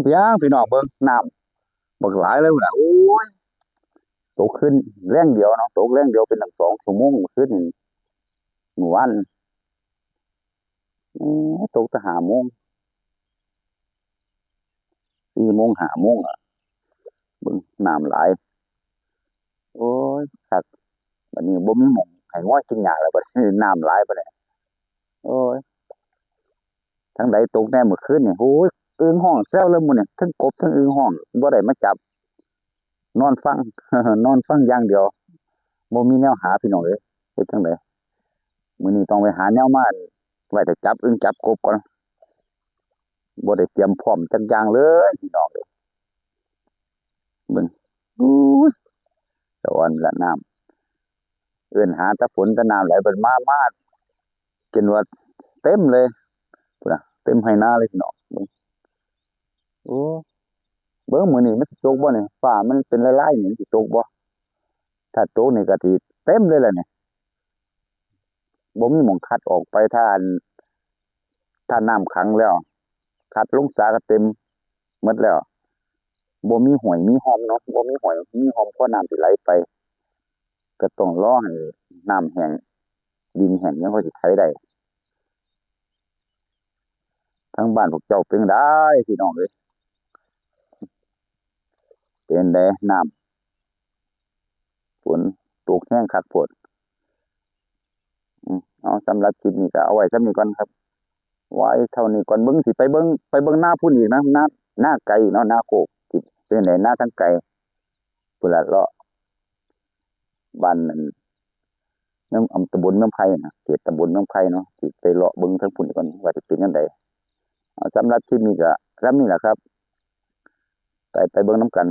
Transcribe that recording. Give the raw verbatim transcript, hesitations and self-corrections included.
เพียงพี่น้องเบิ่งน้ำบักหลายเลยนะ โอ้ย ตกคืนแลงเดียวเนาะ ตกแลงเดียวเป็นตั้งสองชั่วโมงเมื่อคืนนี่ เมื่อวาน เอ๊ะ ตกแต่ห้าโมง สี่โมง ห้าโมงอะ เบิ่งน้ำหลาย โอ้ย คัก บัดนี้บ่มีหม่องให้งัวกินหญ้าแล้ว บัดนี้น้ำหลายปานใด โอ้ย ทางใดตกแน่เมื่อคืนนี่ โอ้ย อึ่งฮ้องแซวเลยมื้อนี้ ทั้งกบทั้งอึ่งฮ้อง บ่ได้มาจับ นอนฟัง นอนฟังอย่างเดียว บ่มีแนวหาพี่น้องเอ้ย เฮ็ดจั่งใด มื้อนี้ต้องไปหาแนวมาไว้ถ้าจับอึ่งจับกบก่อน บ่ได้เตรียมพร้อมจักอย่างเลยพี่น้องเอ้ย เบิ่ง อู้ย สะออนละน้ำ เอิ้นหาแต่ฝนแต่น้ำไหล บัดมา มา จนว่าเต็มเลย พุ้นน่ะ เต็มไฮ่นาเลยพี่น้อง เบิ่ง โอ้ เบิ่งมื้อนี้มันสิตกบ่นี่ ฟ้ามันเป็นลายๆนี่ มันสิตกบ่ ถ้าตกนี่ก็สิเต็มเลยล่ะนี่ บ่มีหม่องคัดออกไป ถ้าอัน ถ้าน้ำขังแล้ว คัดลงสาก็เต็มหมดแล้ว บ่มีห้วยมีฮ่อมเนาะ บ่มีห้วยมีฮ่อม พอน้ำสิไหลไป ก็ต้องรอให้น้ำแห้ง ดินแห้ง ยังค่อยสิไถได้ ทางบ้านพวกเจ้าเป็นจั่งใดพี่น้องเอ้ย เป็นจั่งใด น้ำ ฝนตกแฮงคักโพด อืม เอา สำหรับคลิปนี้ก็เอาไว้ส่ำนี้ก่อนครับ ไว้เท่านี้ก่อน เบิ่งสิไปเบิ่ง ไปเบิ่งนาพุ้นอีกนะ นา นาไกลเนาะ นาโคก สิเป็นจั่งใด นาทางไกล พุ้นล่ะ เลาะบ้านนั่น เมือง อำ ตำบลเมืองไผ่นะ เขตตำบลเมืองไผ่เนาะ สิไปเลาะเบิ่งทางพุ้นอีกก่อน ว่าสิเป็นจั่งใด เอา สำหรับคลิปนี้ก็ส่ำนี้ล่ะครับ ไป ไปเบิ่งนำกัน